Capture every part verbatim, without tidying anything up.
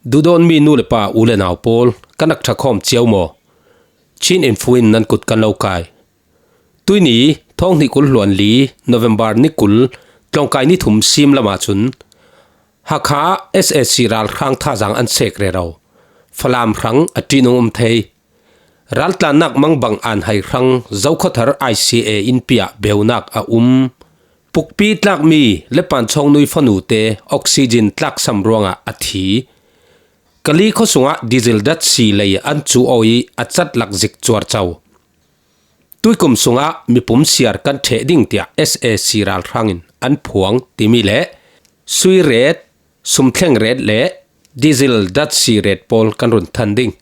Duhdawtmi nu le pa, u le nau pawl, kan rak ṭha khawm cio maw? Chin Info in nan kut kan lo kai. Tuini, thawng hnih kul hluan li, November ni kul, tlawngkai ni thum sim lam ahcun Hakha ah S A C ralhrang thazaang an sek rero. Falam hrang a ṭihnung um thei. Raltlannak mangbang an hai hrang Zokhawthar I C A innpi ah beunak a um. Pukpi tlakmi Lepanchawng nui fanute oxygen tlaksam ruangah a thi. Kali khuasungah diesel datsi lei an cu aw i a cat lak zik cuarco. Tuikum sungah mipum siar kan ṭheh ding tiah S A C ralhrang in an phuang timi le sui ret, sumthleng ret le diesel datsi ret pawl kan run than ding.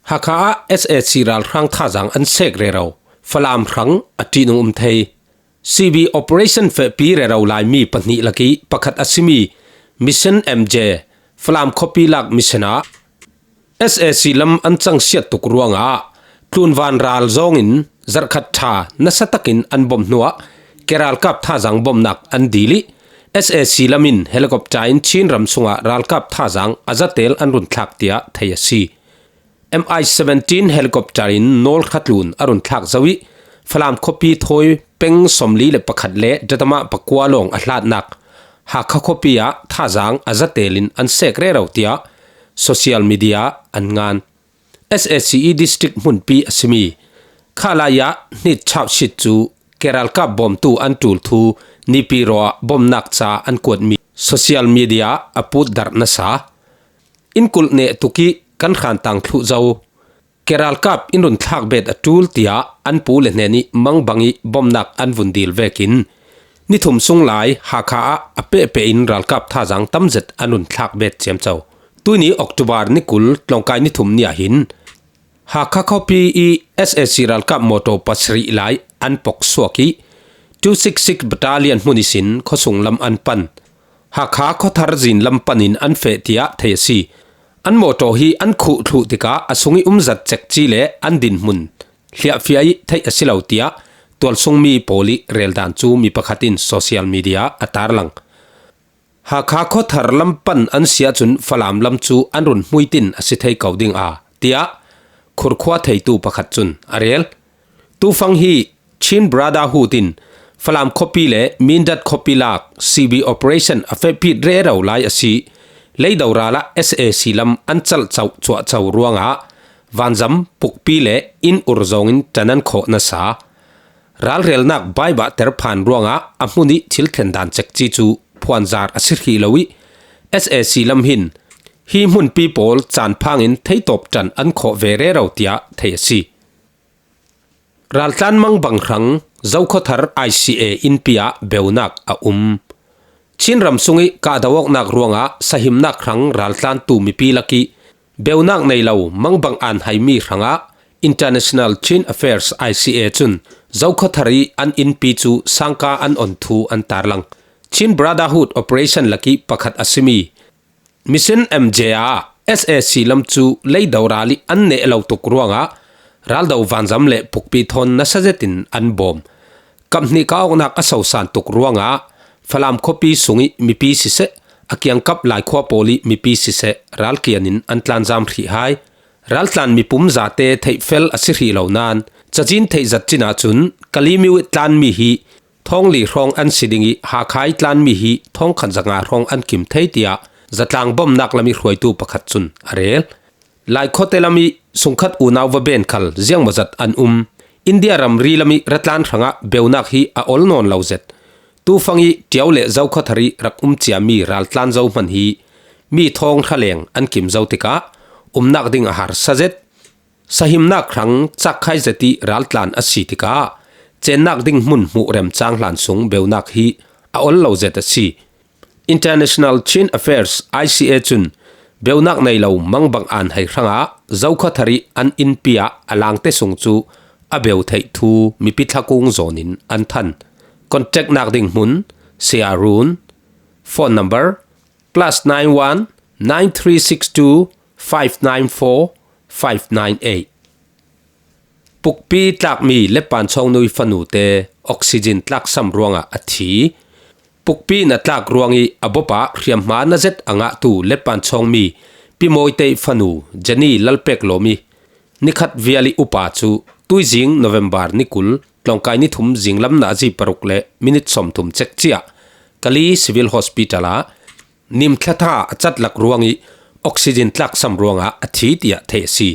Hakha ah S A C ralhrang thazaang an sek rero, Falam hrang a ṭihnung um thei. C B operation fehpi rero laimi pahnih lakih pakhat a simi Mission M J, Falam khuapi lak mission ah S A C lam an cangsiat tuk ruangah tlunvan ral zawngin zarhkhat ṭha nasa takin an bawmh hnuah keralkap thazaang bawmhnak an dil i S A C lam in helicopter in Chin ram sungah ralkap thazaang a zatel an run thlak tiah thei a si. M I seventeen helicopter in nawl hratlun a run thlak zo i Falam khuapi thawi peng sawmli le pakhat le datamah pakua lawng a hlatnak Hakha khuapi ah thazaang a zatel in an sek rero tiah social media an ngan. S A C i district hmunpi a simi Khalai ah hnit chauhsit cu keralkap bawmtu an ṭul thu Nipiro ah bawmnak ca an kuatmi social media a putdarh nasa. In kulh neh tuk i kan hrantang thluh zo. Keralkap in run thlak bet a ṭul tiah an pu le hnen i mangbang i bawmhnak an vun dil vekin ni thum sung lai Hakha ah a pehpeh in ralkap thazaang tamzet an run thlak bet ciamco. Tuini October ni kul tlawngkai ni thum ni ah hin Hakha khuapi i S A C ralkap mawṭaw pasarih lai an pok suak i two six six Battalion hmun ihsin khuasung lam an pan. Hakha khuathar zin lam panin an feh tiah thei a si. An mawṭaw hi an khuh thluh tikah a sung i um zat cekci le an dinhmun hliahfiah i theih a si lo tiah tualsungmi pawl i reldan cu mi pakhat in social media a tarlang. Hakha khuathar lam pan an si ahcun Falam lam cu an run hmuitin a si thei ko ding a, tiah khurkhua theitu pakhat cun a rel. Tufang hi Chin Brotherhood in Falam khuapi le Mindat khuapi lak C B operation a fehpit rero lai a si. Leido ral ah S A C lam an calh co cuahco ruangah vanzam, pukpi le inn ur zawngin ṭan an khawh nasa. Ralrelnak baibahter phan ruangah a hmun i thil thlen dan cekci cu phuanzar a si hrih lo i S A C lam hin hi hmunpi pawl caan phangin theitawp ṭan an khawh ve rero tiah thei a si. Raltlan mangbang hrang Zokhawthar I C A innpi ah beunak a um. Chin ram sung i kahdo awknak ruangah sahimnak hrang raltlantu mipi lak i beunak nei lo mangbang an haimi hrangah International Chin Affairs I C A cun Zokhawthar i an innpi cu sangka an on thu an tarlang. Chin Brotherhood operation lak i pakhat a simi Mission M J ah S A C lam cu leido ral i an neh lo tuk ruangah raldo vanzam le pukpi thawn nasa zetin an bawm. Kaphnih kah awknak a sosan tuk ruangah Falam khuapi sung i mipi siseh, a kiangkap Laikhua pawl i mipi siseh ralkian in an tlanzam hrih hai. Raltlan mipum zate theihfel a si hrih lo nain cazin theih zat cin ahcun Kalimiu i tlanmi hi thawngli hrawng an si ding i Hakha i tlanmi hi thawngkhat zanga hrawng an kim thei, tiah zatlang bawmhnak lam i hruaitu pakhat cun a rel. Laikhawte lam i sungkhat unau va ben khal ziangmawzat an um. India ramri lam i ratlan hrangah beunak hi a ol nawn lo zet. Tufang i Ṭio le Zokhawthar i rak um ciami raltlan zohman hi mi thawng hraleng an kim zo tikah umnak ding a harsa zet. Sahimnak hrang cakkhai zet i raltlan a si tikah cennak ding hmun hmuh remcang hlan sung beunak hi a ol lo zet a si. International Chin Affairs I C A cun beunak nei lo mangbang an hai hrangah Zokhawthar i an innpi ah a langte sung cu a beu theih thu mipi thlakung zawnin an than. Contact nak ding hmun, Saya Run, phone number plus nine one nine three six two five nine four five nine eight. Pukpi tlakmi Lepanchawng nui fanute oxygen tlaksam ruangah a thi. Pukpi in a tlak ruang i a bawp ah hriamhma na zet a ngahtu Lepanchawngmi Pi Mawitei fanu Jenny Lalpeklawmi, nikhat vial ih upa cu tuizing November ni kul, tlawngkai ni thum zinglam nazi paruk le minit sawmthum cekciah Kali Civil Hospital ah nimthlatha a catlak ruangih oxygen tlaksam ruangah a thi tiah theih a si.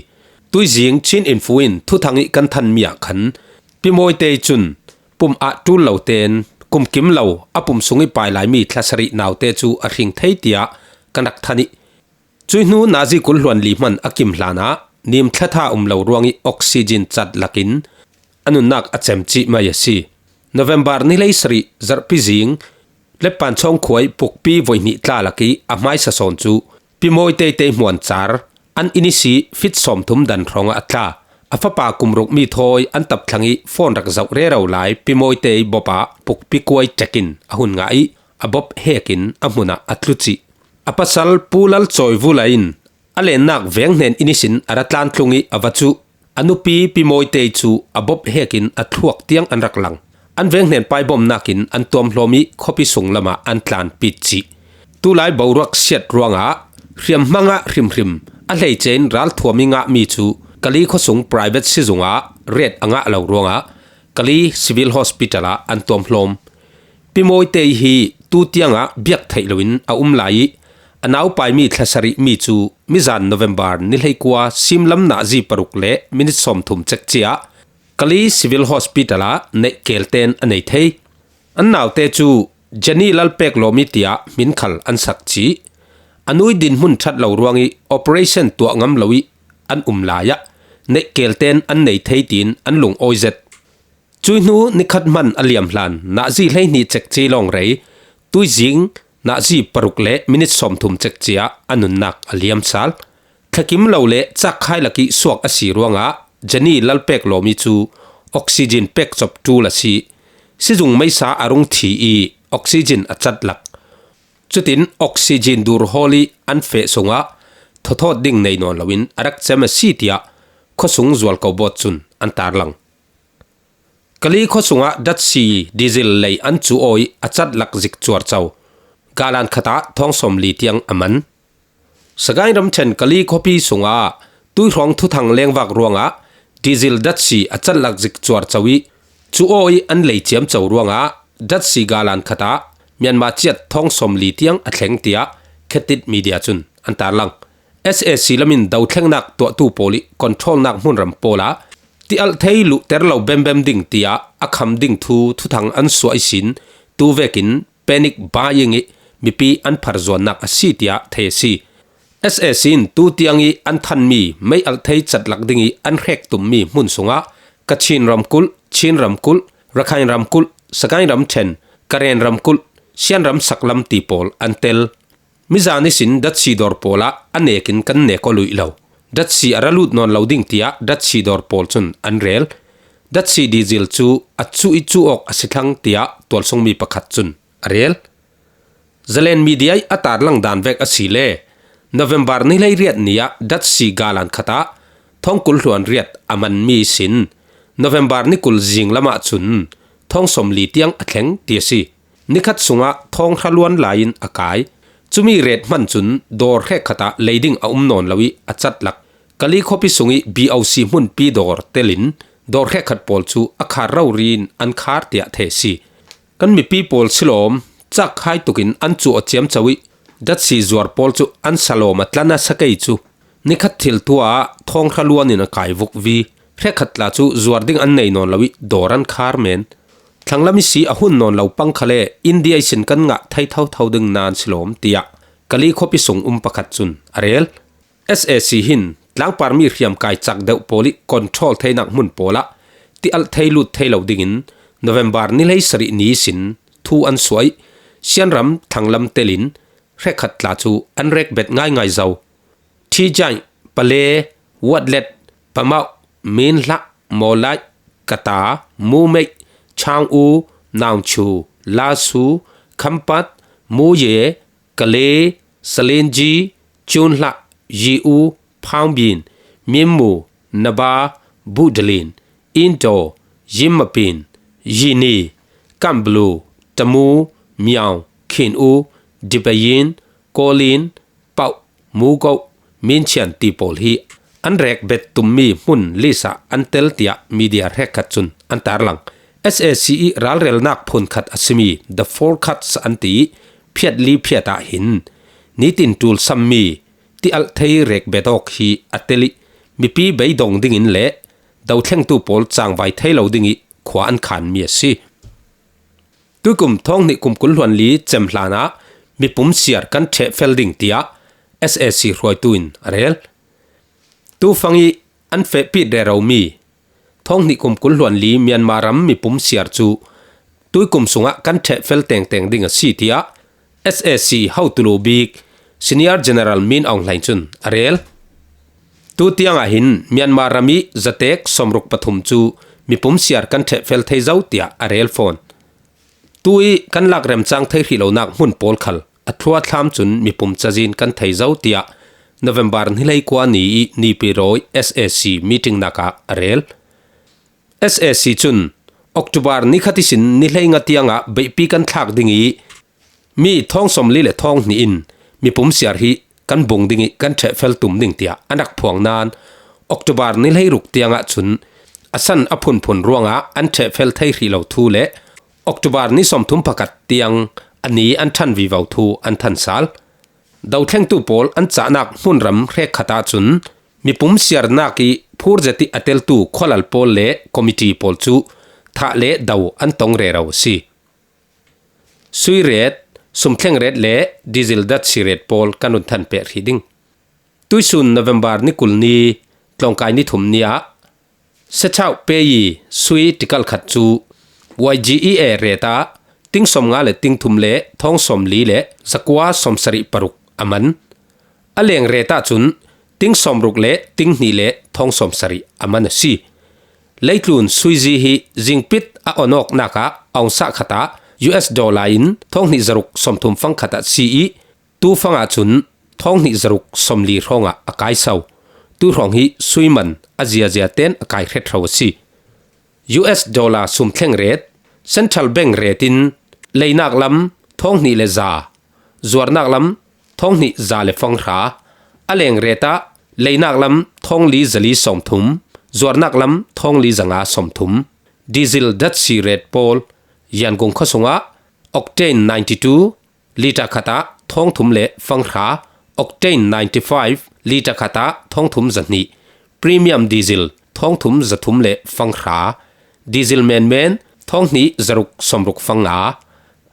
Tuizing Chin Info in thuthang ih kan thanmi ah khan Pi Mawitei cun pum ah ṭul lo tein kumkim lo a pum sungih pai laimi thlasarih naute cu a hring thei tiah kan rak than ih, cui hnu nazi kul hluan li hman a kim hlanah nimthlatha um lo ruangih oxygen cat lakin a nunnak a cem cih mai a si. November ni hleisarih zarhpi zing Leppan Chawng khua ih pukpi voihnih tla lakih a hmaisa sawn cu Pi Mawitei tei hmuan car an inn ihsi fit sawmthum dan hrawngah a tla. A fapa kum ruk mi thawi an tapthlang ih phone rak zoh rero lai Pi Mawitei bop ah pukpi kuai ṭek in a hun ngah ih a bop hek in a hmun ah a tlu cih. A pasal Pu Lal Cawi Vulai in a lennak veng hnen inn ihsin a ra tlantlung ih a va cuh. A nupi Pi Mawitei cu a bop hek in a thluak tiang an rak lang. An veng hnen paibawmnak in an tuamhlawm ih khuapi sung lamah an tlanpit cih. Tulai boruak siat ruangah hriamhmang ah hrimhrim a hleice in ralthuam ih ngahmi cu Kali khuasung private sizung ah ret a ngah lo ruangah Kali Civil Hospital ah an tuamhlawm. Pi Mawitei hi tu tiangah biak theih loin a um lai ih a naupaimi thlasarih mi cu mizan November ni hleikua simlam nazi paruk le minit sawmthum cekciah Kali Civil Hospital ah neih kelten a nei thei. An naute cu Jenny Lalpeklawmi tiah hmin khal an sak cih. A nui dinhmun ṭhat lo ruangih operation tuah ngam lo ih an um lai ah neih kelten an nei thei tiin an lungawi zet. Cui hnu nikhat hman a liam hlan nazi hleihnih cekci lawng rei, tuizing nazi paruk le minit sawmthum cekci ah a nunnak a liam sal. Thlakim lo le cakkhai lakih suak a si ruangah Jenny Lalpeklawmi cu oxygen pek cop ṭul a si. Sizung meisa a rung thi ih oxygen a cat lak. Cutin oxygen dur hawl ih an feh sungah thawthawt ding nei nawn loin a rak cem a si tiah khuasung zualko bawt cun an tarlang. Kali khuasungah datsi diesel lei an cu aw ih a cat lak zik cuarco. Galan khatah thawng sawmli tiang a man. Sagaing ramṭhen Kali khuapi sungah tuihrawng thuthang lengvak ruangah diesel datsi a cat lak zik cuarco ih cu aw ih an lei ciamco ruangah datsi galan khatah Myanmar ciat thawng sawmli tiang a thleng tiah Khetit Media cun an tarlang. S A C lamin dothlengnak tuahtu pawl ih controlnak hmunram pawl ah tialh thei luhter lo bembem ding tiah a kham ding thu thuthang an suah ihsin tu vekin panic buying ih mipi an pharzuannak a si tiah thei a si. S A C in tu tiang ih an thanmi mei alh thei catlak ding ih an hrek tummi hmun sungah Kachin ramkulh, Chin ramkulh, Rakhine ramkulh, Sagaing ramṭhen, Karen ramkulh, Sian ram saklam ti pawl an tel. Mizan ihsin datsi dawr pawl ah a nekin kan nek aw luih lo. Datsi a ra lut nawn lo ding tiah datsi dawr pawl cun an rel. Datsi diesel cu a cuh ih cuh awk a si thlang tiah tualsungmi pakhat cun a rel. Zalen Media ih a tarlang dan vek a si le November ni hleiriat ni ah datsi galan khatah thawng kul hluan riat a manmi ihsin November ni kul zing lamah cun thawng sawmli tiang a thleng ti a si. Nikhat sungah thawng hra luan lai in a kai. Cumi ret hman cun dawr hrekkhat ah lei ding a um nawn lo ih a catlak. Kali khuapi sung ih B O C hmunpi dawr telin dawr hrekkhat pawl cu a khar rori in an khar tiah thei a si. Kan mipi pawl silawm cakkhai tukin an cuh aw ciamco ih datsi zuar pawl cu an salawm a tla nasa kei cu. Nikhat thil tu ah thawng hra luan in a kai vukvi. Hrekkhat tla cu zuar ding an nei nawn lo ih dawr an khar men. Thlanglam ihsi a hun nawn lo pang khale India ihsin kan ngah thei thotho ding nan silawm tiah Kali khuapi sung um pakhat cun a rel. S A C hin tlangparmi hriamkai cak deuh pawl ih control theinak hmun pawl ah tialh thei lut thei lo dingin November ni hleisarih ni ihsin thu an suah ih Sianram thlanglam telin hrekkhat tla cu an rek bet ngaingai zo. Thijaih, Pale, Watlet, Pamauh, Minhlah, Mawlaih, Kata, Mumeih, Chang-u, Naungchu, Lasu, Khampat, Muye, Kale, Salinji, Chunhlah, Yi-u, Phangbin, Minmu, Naba, Budalin, Indo, Yimapin, Yini, Kamblu, Tamu, Miau, Khin-u, Dibayin, Kolin, Pauh, Mugoh, Minchian ti pawl hi an rek bet tummi hmun list ah an tel tiah media hrekkhat cun an tarlang. S A C i ralrelnak phunkhat a simi The Four Cuts an ti i phiatli phiat ah hin nitin ṭul sammi tialh thei rek bet awk hi a tel i mipi beidong dingin le dothlengtu pawl cangvai thei lo ding i khua an khanmi a si. Tuikum thawng hnih kum kul hluan li cem hlan ah mipum siar kan ṭheh fel ding tiah S A C hruaitu in a rel. Tufang i an fehpit reromi thawng hnih kum kul hluan li Myanmar ram mipum siar cu tuikum sungah kan ṭheh fel tengteng ding a si tiah S A C hotu lo bik Senior General Min Aung Hlaing cun a rel. Tu tiangah hin Myanmar ram i zatek sawmruk pathum cu mipum siar kan ṭheh fel thei zo tiah a rel fawn. Tu i kan lak remcang thei hrih lonak hmun pawl khal a thluathlam cun mipum cazin kan thei zo tiah November ni hleikua ni i Nipirawi S A C meeting nakah a rel. S A C cun October ni khat ihsin ni hleinga tiangah beihpi kan thlak ding i mi thawng sawmli le thawng hnih in mipum siar hi kan bung ding i kan ṭheh fel tum ding tiah an rak phuang nain October ni hleiruk tiangah cun a san a phunphun ruangah an ṭheh fel thei hrih lo thu le October ni sawmthum pakhat tiang a ni an ṭhan vivo thu an thansal. Dothlengtu pawl an cahnak hmunram hrekkhat ahcun mipum siarnak i phur zet i a teltu khualal pawl le committee pawl cu thah le do an tong rero a si. Sui ret, sumthleng ret le diesel datsi ret pawl kan run than peh hrih ding. Tuisun November ni kul ni tlawngkai ni thum ni ah Sechau Peyi sui tikal khat cu Y G E A ret ah ting sawmnga le ting thum le thawng sawmli le zakua sawmsarih paruk a man. A leng ret ahcun ting sawmruk le ting hnih le thawng sawmsarih a man a si. Leitlun suizi hi zingpit a on awknak ah aung sah khat ah U S dollar in thawng hnih zaruk sawmthum fang khat ah si i, tu fang ahcun thawng hnih zaruk sawmli hrawngah a kai so. Tu hrawng hi sui man a ziazia ten a kai hret hro a si. U S dollar sumthleng ret, Central Bank ret in leinak lam thawng hnih le za, zuarnak lam thawng hnih za le fang hra, a leng ret ah leinak lam thawng li zali sawmthum, zuarnak lam thawng li zanga sawmthum, diesel datsi ret pawl, Yangon khuasung ah octane ninety two, liter khat ah thawng thum le fang hra, octane ninety five, liter khat ah thawng thum zahnih, premium diesel thawng thum zathum le fang hra, diesel menmen thawng hnih zaruk sawmruk fang nga,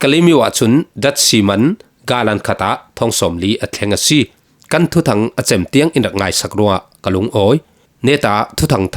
Kalemyo ahcun datsi man galan khat ah thawng sawmli a thleng a si. Kan thuthang a cem tiang in rak ngaisak ruangah ka lungawi. Neta thuthang